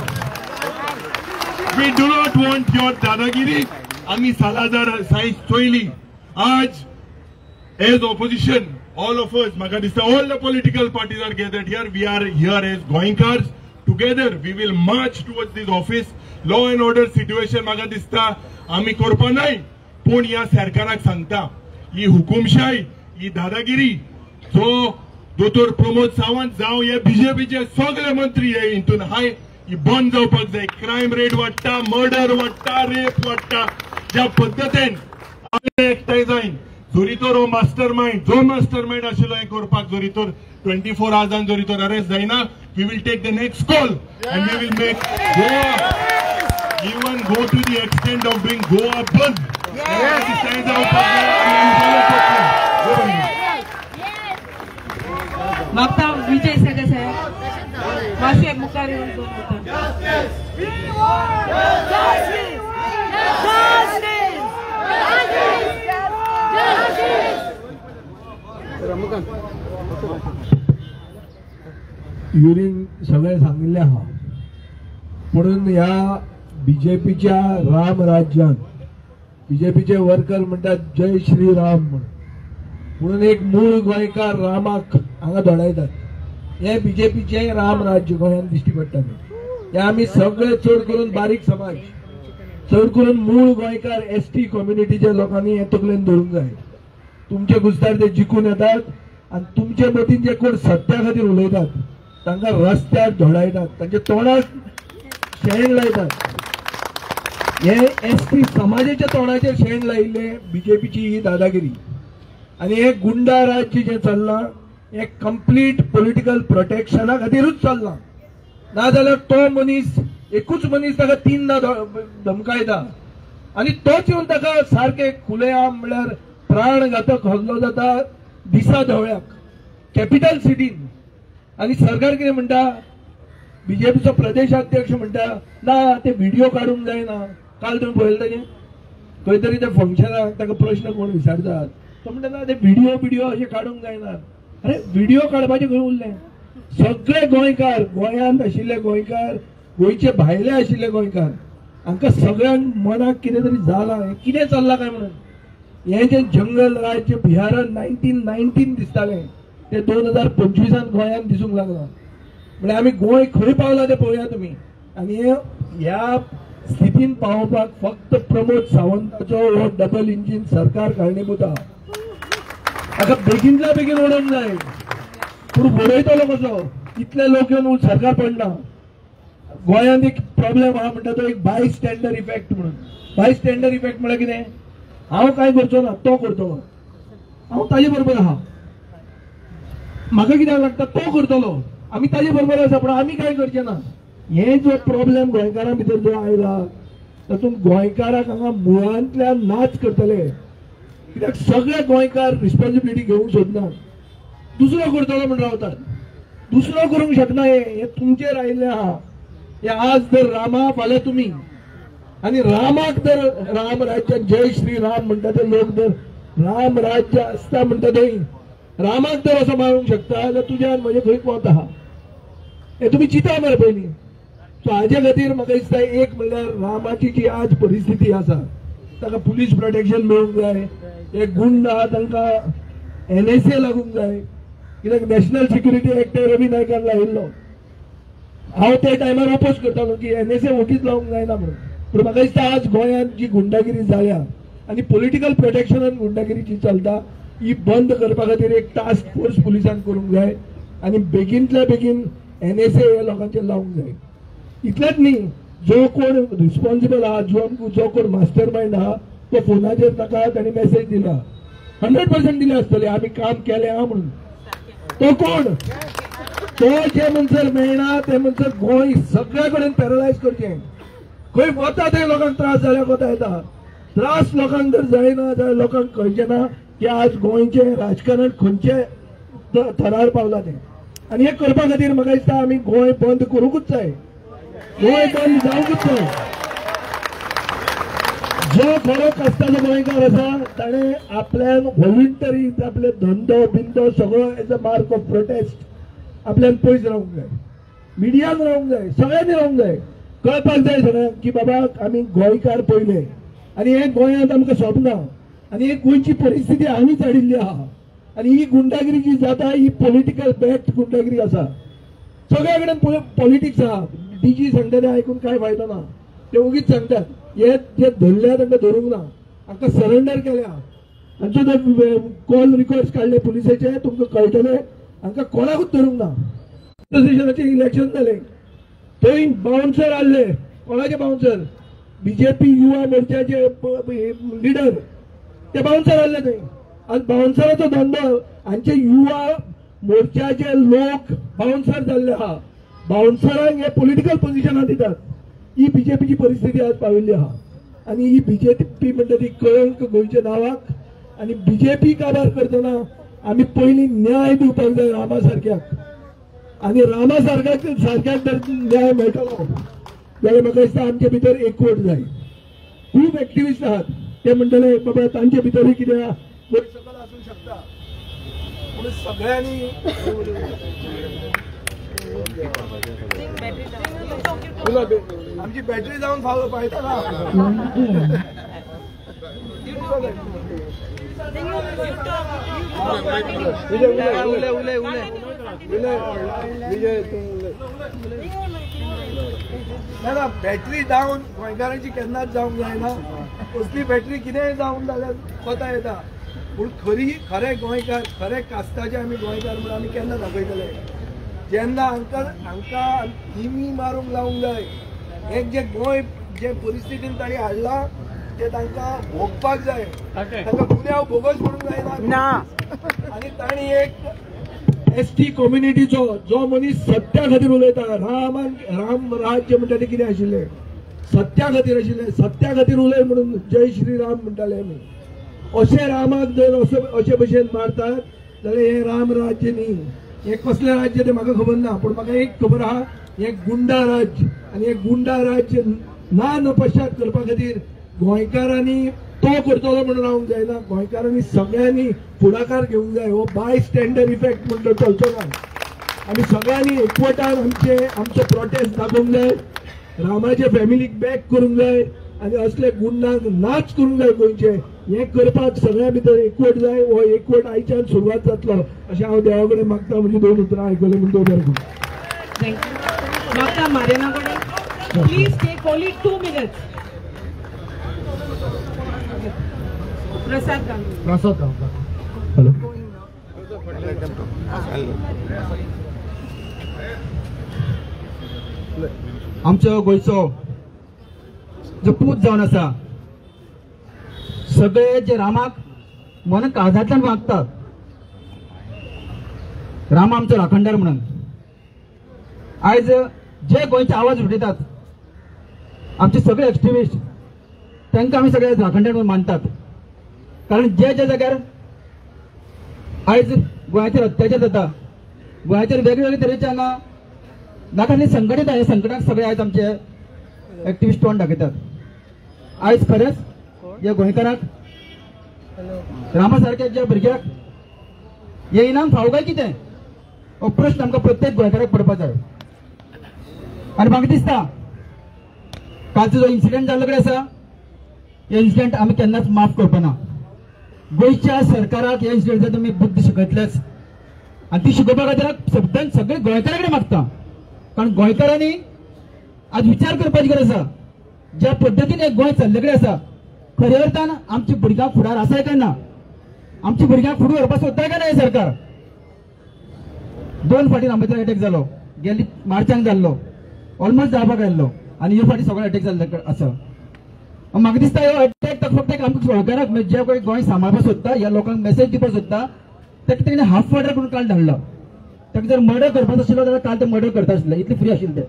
We do not want your दादागिरी. आमी सालाजार सायज चोयली. आज as opposition all of us, म्हाका दिसता all the political parties are gathered here. We are here as Goenkars. Together we will march towards this office. Law and order situation म्हाका दिसता आमी करपा नाय, पूण ह्या सरकाराक सांगता ही हुकुमशाय, ही दादागिरी जो दोतोर प्रमोद सावंत जावं हे बीजेपीचे सगळे मंत्री हे हितून हाय, ही बंद जावपाक जाय. क्रायम रेट वाडटा, मर्डर वाडटा, रेप वाडटा. ज्या पद्दतीन आमी एकठांय जायन जरी तर हो मास्टर मायंड, जो मास्टर मायंड आशिल्लो हें करपाक, जरी तर 24 आवर्सान जरी तर अरेस्ट जायना, we will take the next call and we will make Goa even go to the extent of doing Goa bandh. मागता विजय सरदेसाय मातशे मुखार येवन दोन उतरां. युरीन सगळें सांगिल्लें आहा, पुणून ह्या बीजेपीच्या राम राज्यान बीजेपीचे वर्कर म्हणटात जय श्री राम म्हणून, पुणून एक मूळ गोंयकार रामाक हांगा धोडायतात. हे बीजेपीचे राम राज्य गोंयांत दिश्टी पडटा. हे आमी सगळे चड करून बारीक समाज, चड करून मूळ गोंयकार एस टी कम्युनिटीच्या लोकांनी हे तकलेन धरूंक जाय. तुमचे गुजदार ते जिखून येतात आनी तुमचे मतीन जे कोण सत्या खातीर उलयतात तांकां रस्त्यार धोडायतात, तांच्या तोंडाक शेण लायतात. हे एस टी समाजाच्या तोंडाचेर शेण लायिल्ले बीजेपीची ही दादागिरी. आनी हे गुंडा राज्य जें चल्लां हें कंप्लीट पॉलिटिकल प्रोटेक्शना खातीरूच चल्लां. नाजाल्यार तो मनीस, एकूच मनीस ताका 3दा धमकायता आनी तोच येवन ताका सारकें खुलेआम म्हळ्यार प्राणघातक हल्लो जाता दिसा धवळ्याक कॅपिटल सिटीन. आनी सरकार कितें म्हणटा, बीजेपीचो प्रदेशाध्यक्ष म्हणटा ना ते व्हिडिओ काडूंक जायना. काल तुमी पळयलें ताजें खंय तरी त्या फंक्शनाक ताका प्रश्न कोण विचारतात, तो म्हणटा ना ते व्हिडिओ अशें काडूंक जायना. अरे व्हिडिओ काडपाचें खंय उरलें? सगळे गोंयकार, गोंयांत आशिल्ले गोंयकार, गोंयचे भायले आशिल्ले गोंयकार, हांकां सगळ्यांक मनाक कितें तरी जालां, हें कितें चल्लां काय म्हणून. हें जें जंगल राज्य बिहारान 1919 दिसतालें ते 2025 गोंयांत दिसूंक लागलां. म्हळ्यार आमी गोंय खंय पावलां तें पळोवया तुमी. आनी ह्या स्थितीन पावोवपाक फक्त प्रमोद सावंताचो हो डबल इंजीन सरकार कारणीभूत आहा. हाका बेगीनल्या बेगीन उडोवंक जाय. पूण उडयतलो कसो? इतले लोक येवन सरकार पडना. गोंयांत एक प्रॉब्लेम आहा म्हणटा तो एक बाय स्टँडर इफेक्ट म्हणून. बाय स्टँडर इफेक्ट म्हळ्यार कितें? हांव कांय करचो ना, तो करतलो, हांव ताजे बरोबर आहा, म्हाका कित्याक लागता, तो करतलो, आमी ताजे बरोबर आसा, पूण आमी कांय करचे ना. हे जो प्रॉब्लेम गोंयकारां भितर जो आयला तातूंत गोंयकाराक हांगा मुळांतल्यान नाच करतले. कित्याक सगळे गोंयकार रिस्पॉन्सिबिलिटी घेवंक सोदनात, दुसरो करतलो म्हण रावतात, दुसरो करूंक शकना. हें तुमचेर आयिल्लें आहा. हें आज जर रामा फाल्यां तुमी. आनी रामाक तर राम राज्य जय श्री राम म्हणटा ते लोक, जर राम राज्य आसता म्हणटा ते रामाक जर असो मारूंक शकता जाल्यार तुज्या आनी म्हजें खंय कोत आहा हें तुमी चिंता मरे पयलीं. सो हाजे खातीर म्हाका दिसता एक म्हणल्यार रामाची जी आज परिस्थिती आसा ताका पुलीस प्रोटेक्शन मेळूंक जाय. हे गुंड आहा तांकां NSA लागूंक जाय. कित्याक नॅशनल सिक्युरिटी एक्ट रवी नायकान लायिल्लो. हांव त्या टायमार अपोज करतालो की NSA वोगीच लावंक जायना म्हणून. पूण म्हाका दिसता आज गोंयांत जी गुंडागिरी जाल्या आनी पॉलिटिकल प्रोटेक्शनान गुंडागिरी जी चलता ही बंद करपा खातीर एक टास्क फोर्स पुलिसांक करूंक जाय आनी बेगीनतल्या बेगीन NSA ह्या लोकांचेर लावंक जाय. इतलेंच न्ही, जो कोण रिस्पॉन्सिबल आहा, जो कोण मास्टर मायंड आहा तो फोनाचेर ताका ताणी मॅसेज दिला, 100% दिले आसतले आमी काम केलें आहा म्हणून. तो कोण तो जे म्हणसर मेळना ते म्हणसर गोंय सगळ्या कडेन पॅरलायज करचें. खंय वता थंय लोकांक त्रास जाल्यार कोता येता, त्रास लोकांक जर जायना जाल्यार लोकांक कळचें ना की आज गोंयचें राजकारण खंयचे थरार पावला तें. आनी हें करपा खातीर म्हाका दिसता आमी गोंय बंद करूंकूच जाय, गोंय बंद जावंकूच जाय. जो खरो कश्टाचो गोंयकार आसा ताणें आपल्यान व्हॉलंटरी आपले धंदो बिंदो सगळो as a mark of protest आपल्यान पयस रावंक जाय, मिडियान रावंक जाय, सगळ्यांनी रावंक जाय. कळपाक जाय सगळ्यांक की बाबा आमी गोंयकार पयले आनी हें गोंयांत आमकां सोबना आनी ही गोंयची परिस्थिती आमीच हाडिल्ली आहा आनी ही गुंडागिरी जी जाता ही पॉलिटिकल बॅक्ड गुंडागिरी आसा. सगळ्या कडेन पॉलिटिक्स आहा. डीजी सांगता ते आयकून कांय फायदो ना, ते ओगीच सांगतात. हे जे धरल्या तांकां धरूंक ना, हांकां सरेंडर केल्या. हांचो ते कॉल रिकॉर्ड्स काडले पुलिसाचे, तुमकां कळटले हांकां कोणाकूच धरूंक ना. एसोसिएशनाचें इलेक्शन जालें थंय बाउन्सर आहले. कोणाचे बाउन्सर? बीजेपी युवा मोर्चाचे लिडर ते बाउन्सर आहले थंय. आनी बाउन्सराचो धंदो हांचे युवा मोर्चाचे लोक बाउन्सर जाल्ले आहा. बाउन्सरांक हे पॉलिटिकल पोजिशनां दितात. ही बीजेपीची परिस्थिती आज पाविल्ली आहा आनी ही बीजेपी म्हणटा ती कळंक गोंयच्या नांवाक. आनी बीजेपी काबार करतना आमी पयलीं न्याय दिवपाक जाय रामा सारक्याक, आनी रामा सारक्याक सारक्याक जर न्याय मेळटलो जाल्यार म्हाका दिसता आमचे भितर एकवट जाय. खूब एक्टिविस्ट आहात ते म्हणटले बाबा तांचे भितरूय कितें आहा वयर सकयल आसूंक शकता, पूण सगळ्यांनी आमची बॅटरी जावन फायदा ना. ना बॅटरी डावन गोंयकारांची केन्नाच जावंक जायना. कसली बॅटरी कितेंय जावन जाल्यार कोता येता, पूण खरी खरे गोंयकार खरे कास्ताचे आमी गोंयकार म्हणून आमी केन्ना दाखयतले? जेन्ना हांकां हांकां दिमी मारूंक लावंक जाय. एक जे गोंय जे परिस्थितीन तांणी हाडलां ते तांकां भोगपाक जाय, तांकां गुन्यांव भोगोच म्हणूंक जायना. आनी तांणी एक ST कम्युनिटीचो जो मनीस सत्या खातीर उलयता, रामान राम राज्य म्हणटा तें कितें आशिल्लें, सत्या खातीर आशिल्लें, सत्या खातीर उलय म्हणून जय श्री राम म्हणटाले आमी. अशें रामाक जर अशे भशेन मारतात जाल्यार हें राम राज्य न्ही. हें कसलें राज्य तें म्हाका खबर ना, पूण म्हाका एक खबर आहा, हें गुंडा राज्य. आनी हें गुंडा राज्य ना नपश्चात करपा खातीर गोंयकारांनी तो करतलो म्हणून रावंक जायना. गोंयकारांनी सगळ्यांनी फुडाकार घेवंक जाय. हो बाय स्टँडर इफेक्ट म्हणटा चलचो ना. आमी सगळ्यांनी एकवटान आमचो प्रोटेस्ट दाखोवंक जाय, रामाचे फॅमिलीक बॅक करूंक जाय आनी असले गुंडांक नाच करूंक जाय गोंयचे. हें करपाक सगळ्यां भितर एकवट जाय. हो एकवट आयच्यान सुरवात जातलो अशें हांव देवा कडेन मागता. म्हणजे दोन उतरां आयकलें म्हूण दवर. मागता मारियाना कडेन please take only 2 minutes. Prasad Gaonkar. Prasad Gaonkar. Hello. आमचो गोंयचो जो पूत जावन आसा, सगळे जे रामाक मन काळजांतल्यान मागतात, राम आमचो राखणदार म्हणून आयज जे गोंयचे आवाज उठयतात आमचे सगळे एक्टिविस्ट, तांकां आमी सगळे राखणदार म्हणून मानतात. कारण जे ज्या जाग्यार आयज गोंयाचेर अत्याचार जाता, गोंयाचेर वेगवेगळे तरेचे हांगा नाका संकट येता, ह्या संकटाक सगळे आयज आमचे एक्टिविस्ट तोंड दाखयतात. आयज खरेंच ह्या गोंयकारांक रामा सारक्या ज्या भुरग्याक हे इनाम फावो काय कितें हो प्रश्न आमकां प्रत्येक गोंयकाराक पडपाक जाय. आनी म्हाका दिसता कालचो जो इन्सिडंट जाल्लो कडेन आसा, हे इन्सिडंट आमी केन्नाच माफ करपा ना. गोंयच्या सरकाराक ह्या इन्सिडंटाचो तुमी बुद्द शिकयतलेच आनी ती शिकोवपा खातीर सद्दां सगळे गोंयकारा कडेन मागता. कारण गोंयकारांनी आज विचार करपाची गरज आसा. ज्या पद्दतीन हे गोंय चल्ले कडेन आसा, खऱ्या अर्थान आमच्या भुरग्यांक फुडार आसा काय ना? आमच्या भुरग्यांक फुडें व्हरपाक सोदता काय ना हें सरकार? 2 फावटी रामाचेर अटॅक जालो, गेली मार्चांक जाल्लो, ऑलमोस्ट जावपाक आयिल्लो, आनी हे फावटी सगळे अटॅक जाल्ले आसा. म्हाका दिसता ह्यो अटॅक फक्त एक आमकां सरकाराक जे पळय गोंय सांबाळपाक सोदता, ह्या लोकांक मेसेज दिवपाक सोदता, ताका तेणें हाफ मर्डर करून काल धाडलो. ताका जर मर्डर करपाचो आशिल्लो जाल्यार काल ते मर्डर करता आशिल्ले, इतले फ्री आशिल्ले ते.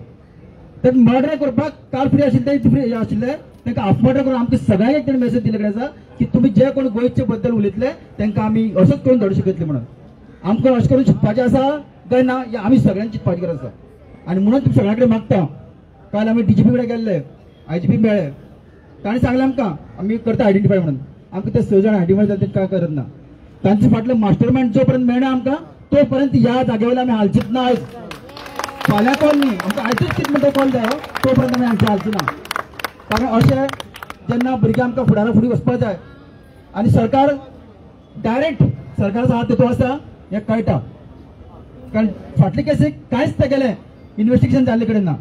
ताका मर्डर करपाक काल फ्री आशिल्ले, इतले फ्री आशिल्ले, तांकां हाफ मर्डर करून आमकां सगळ्यांक एक तेणें मेसेज दिल्ले कडेन आसा की तुमी जे कोण गोंयचे बद्दल उलयतले तांकां आमी असोच करून धाडूं शकतले म्हणून. आमकां अशें करून शिकपाचें आसा काय ना, हें आमी सगळ्यांनी चिंतपाची गरज आसा. आनी म्हणून तुमी सगळ्यां कडेन मागता, काल आमी डीजीपी कडेन गेल्ले, आयजीपी मेळ्ळे, ताणें सांगलें आमकां आमी करता आयडेंटिफाय म्हणून. आमकां ते 6 जाण आयडेंटिफाय जाले काय करत ना. तांचे फाटले मास्टर मायंड जो पर्यंत मेळना आमकां तो पर्यंत ह्या जाग्या वयल्यान आमी हालचीत ना. आयज फाल्यां कॉल न्ही, आमकां आयजूच कितें म्हणटा कॉल जायो, तो पर्यंत आमी हांगचे हालची ना. कारण अशें जेन्ना भुरगीं आमकां फुडारा फुडें वचपाक जाय आनी सरकार डायरेक्ट सरकाराचो हात तेतूंत आसा हें कळटा. कारण फाटले केसीक कांयच तेगेलें इन्वेस्टिगेशन जाल्ले कडेन ना.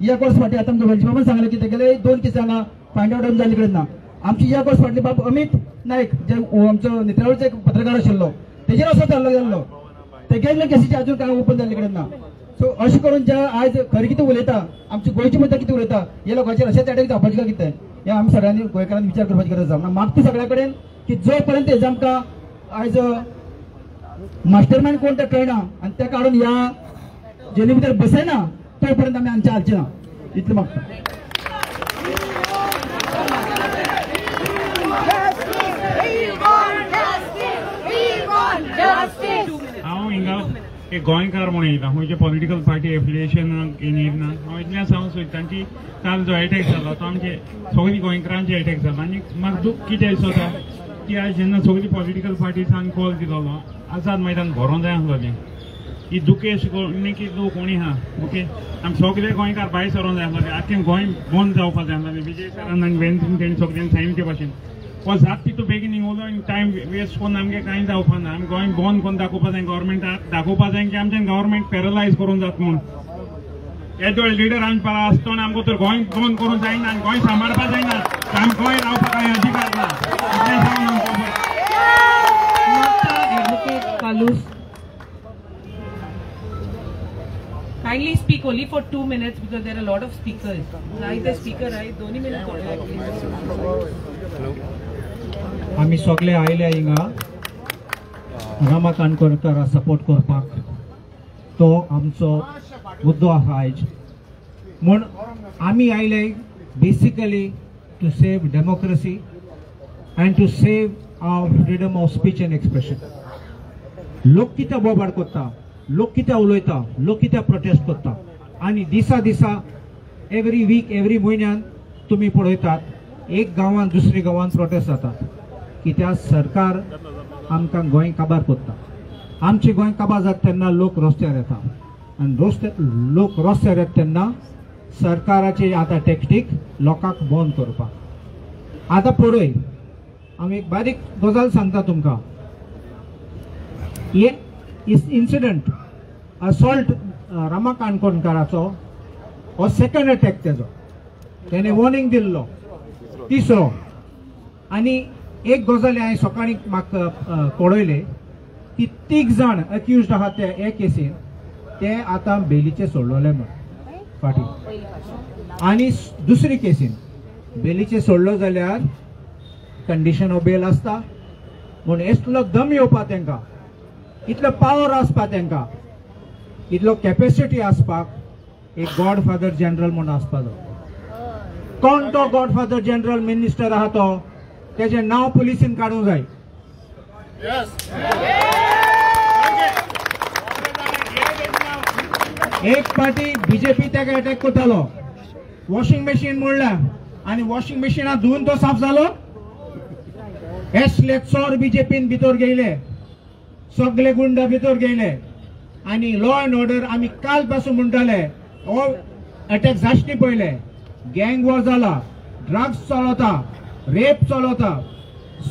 एक वर्स फाटीं आतां आमकां वेलची बाबान सांगलें की तेगेले 2 केसी हांगा फायंड आवट जाल्ले कडेन ना. आमची एक वर्स फाटली बाब अमित नायक जे आमचो नेत्रावळीचो एक पत्रकार आशिल्लो तेजेर असो जाल्लो गेल्लो, तेगेले केसीचे अजून कांय ओपन जाल्ले कडेन ना. सो अशें करून जे आयज खरें कितें उलयता, आमची गोंयची मुद्दा कितें उलयता, हे लोकांचेर अशेंच अटॅक जावपाचें काय कितें, हें आमी सगळ्यांनी गोंयकारांनी विचार करपाची गरज आसा. म्हणून मागता सगळ्या कडेन की जो पर्यंत हेजें आमकां आयज मास्टर मायंड कोण तें कळना आनी तें काडून ह्या जेली भितर बसयना तो पर्यंत आमी हांगचे हालचे ना, इतलें मागता. हांव हिंगा एक गोंयकार म्हणून येयला, खंयचे पॉलिटिकल पार्टी एफिलिएशन येना. हांव इतलें सांगूंक सोदता की काल जो एटॅक जालो तो आमचे सगळीं गोंयकारांचे एटॅक जालो. आनी म्हाका दूख कितें दिसता की आयज जेन्ना सगळीं पॉलिटिकल पार्टीसान कॉल दिलोलो आझाद मैदान भरोंक जाय आसलोलें. ही दुखेश न्ही की लोक कोणी आहा, ओके, आमी सगळे गोंयकार भायर सरोंक जाय आसलोले, आख्खें गोंय बंद जावपाक जाय आसलोलें. विजय सरान आनी वेन्सीन तेणी सगळ्यांनी सांगितले भाशेन हो जात तितू बेगीन उलोवन आनी टायम वेस्ट करून आमगे कांय जावपा ना. आमी गोंय बंद करून दाखोवपा जाय, गव्हर्मेंटाक दाखोवपा जाय की आमच्यान गव्हर्मेंट पॅरलायज करूंक जाता म्हूण. येदो लिडर आमचे पारा आसतना आमकां तर गोंय बंद करूंक जायना आनी गोंय सांबाळपा जायना, आमी गोंय रावपाक कांय अधिकार ना. इतलें सांगून आमकां Kindly speak only for 2 minutes because there are a lot of speakers. Right, the speaker, right? 2 minutes. आमी सगळे आयले हिंगा रमा काणकोणकारा सपोर्ट करपाक, तो आमचो मुद्दो आसा आयज. म्हूण आमी आयले basically to save democracy and to save our freedom of speech and expression. लोक कितें बोबाड करता, लोक कितें उलयता, लोक कितें प्रोटेस्ट करता, आनी दिसा दिसा एवरी वीक एवरी म्हयन्यान तुमी पळयतात एक गांवान दुसरे गांवान प्रोटेस्ट जातात. कित्याक सरकार आमकां गोंय काबार करता. आमचें गोंय काबार जाता तेन्ना लोक रस्त्यार येता आनी लोक रस्त्यार येता तेन्ना सरकाराची आतां टॅक्टीक लोकांक बंद करपाक. आतां पळय, हांव एक बारीक गजाल सांगता तुमकां. हे इन्सिडंट असॉल्ट रमा काणकोणकाराचो हो सेकंड अटॅक तेजो, तेणे वॉर्निंग दिल्लो तिसरो. आनी एक गजाल हांवें सकाळीं म्हाका कळयलें की 3 जाण अक्युज्ड आहा ते हे केसीन, ते आतां बेलीचे सोडलोले म्हण फाटीं. आनी दुसरी केसीन बेलीचे सोडलो जाल्यार कंडिशन ऑफ बेल आसता म्हूण इतलो दम येवपा तेंकां, इतलो पावर आसपा तेंकां, इतलो कॅपेसिटी आसपाक एक गॉडफादर जनरल म्हूण आसपाचो. कोण तो गॉडफादर जनरल मिनिस्टर आहा तो, तेजें नांव पुलिसीन काडूंक जाय. एक पार्टी बीजेपी ताका अटॅक करतालो, वॉशिंग मशीन मोडल्या आनी वॉशिंग मशिना धुवन तो साफ जालो. एसले चोर बीजेपीन भितर गेले, सगळे गुंड भितर गेले आनी लॉ एंड ऑर्डर आमी काल पासून म्हणटाले हो अटॅक जाशनी पयले. गँग वॉर जाला, ड्रग्स चलता, रेप चलता,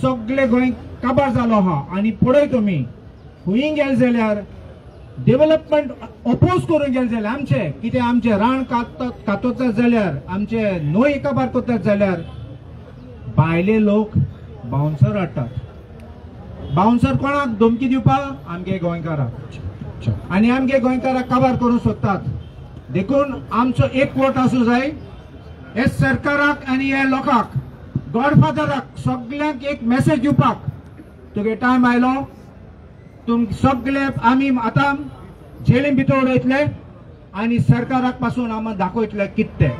सगळे गोंय काबार जालो आहा. आनी पळय तुमी खंय गेले जाल्यार डेव्हलपमेंट अपोज करूंक गेले जाल्यार आमचे कितें आमचे रान कातोतात जाल्यार, आमचे न्हंय काबार करतात जाल्यार भायले लोक बाउन्सर हाडटात. बाउन्सर कोणाक धमकी दिवपाक? आमगे गोंयकाराक. आनी आमगे गोंयकाराक काबार करूंक सोदतात. देखून आमचो एक वोट आसूं जाय हे सरकाराक आनी हे लोकांक, गॉडफादराक, सगल्यांक एक मेसेज दिवपाक, तुगे टायम आयलो, तुम सगळे आमी आतां जेलीन भितर उडयतले आनी सरकाराक पासून आमी दाखयतले कितें.